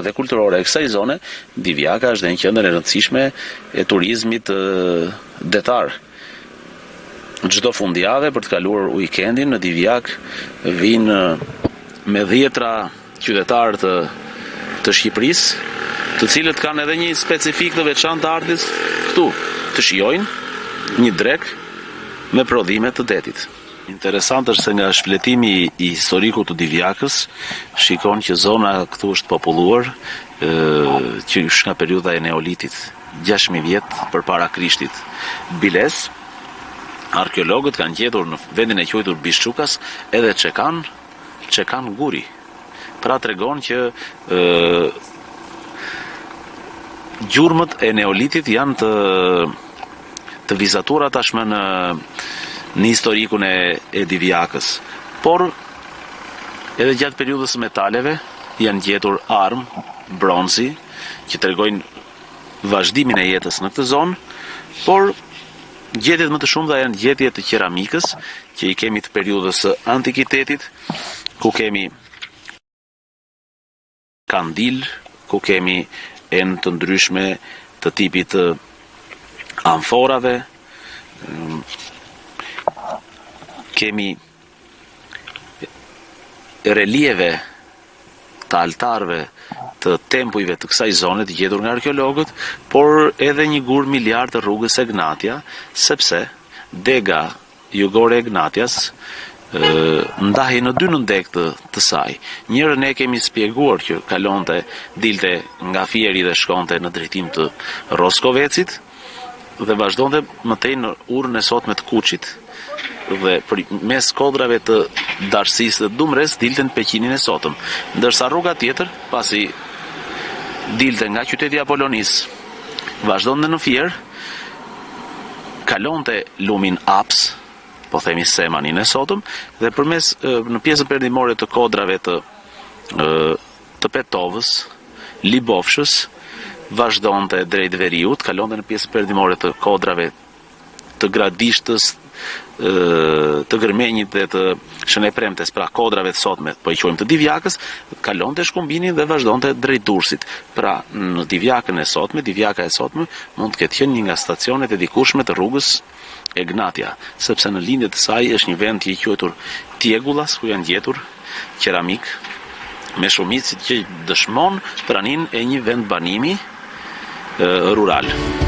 Dhe kulturore e kësaj zone, Divjaka është dhe një qendër e rëndësishme e turizmit detar. Çdo fundjave për të kaluar uikendin në Divjakë vijnë me dhjetra qytetarë të të Shqipërisë, të cilët kanë edhe një specifikë të veçantë të ardhjes këtu, të shijojnë një drekë me prodhime të detit. Interesant është se nga shfletimi i historikut të Divjakës, shikon që zona këtu është populluar që është nga periudha e Neolitit, 6000 vjet përpara Krishtit. Biles, arkeologët kanë gjetur në vendin e quajtur Bishçukas edhe çekan, çekan guri. Pra tregon që ë gjurmët e Neolitit janë të të vizatuara tashmë në në historikun e e Divjakës. Por edhe gjatë periudhës së metaleve janë gjetur armë bronzi që tregojnë vazhdimin e jetës në këtë zonë, por gjetjet më të shumta janë gjetje të qeramikës që i kemi të periudhës së antikitetit, ku kemi kandil, ku kemi enë të ndryshme të tipit të amforave, kemi relieve të altarëve të tempujve të kësaj zone të gjetur nga arkeologët, por edhe një gur miliar të rrugës Egnatia, sepse dega jugore e Egnatias ndahej në dy nëndegë të, të saj. Njërën e kemi spjeguar që kalonte, dilte nga Fieri dhe shkonte në drejtim të Roskovecit dhe vazhdonte më tej në urën e sotme të Kuçit dhe përmes kodrave të Darsisë dhe Dumres dilte në Peqinin e sotëm. Ndërsa rruga tjetër, pasi dilte nga qyteti i Apolonisë, vazhdonte në Fier, kalonte lumin Aps, po themi Semanin e sotëm, dhe përmes në pjesën perëndimore të kodrave të të Petovës, Libofshës, vazhdonte drejt veriut, kalonte në pjesën perëndimore të kodrave të Gradishtës, të Gërmenjit dhe të Shënepremtes, pra kodrave të sotme, po i quajmë të Divjakës, kalonte Shkumbinin dhe vazhdonte drejt Durrësit. Pra, në Divjakën e sotme, Divjaka e sotme mund të ketë qenë një nga stacionet e dikurshme të rrugës Egnatia, sepse në lindje të saj është një vend i quajtur Tjegullas ku janë gjetur qeramikë me shumicë që dëshmon praninë e një vendbanimi rural.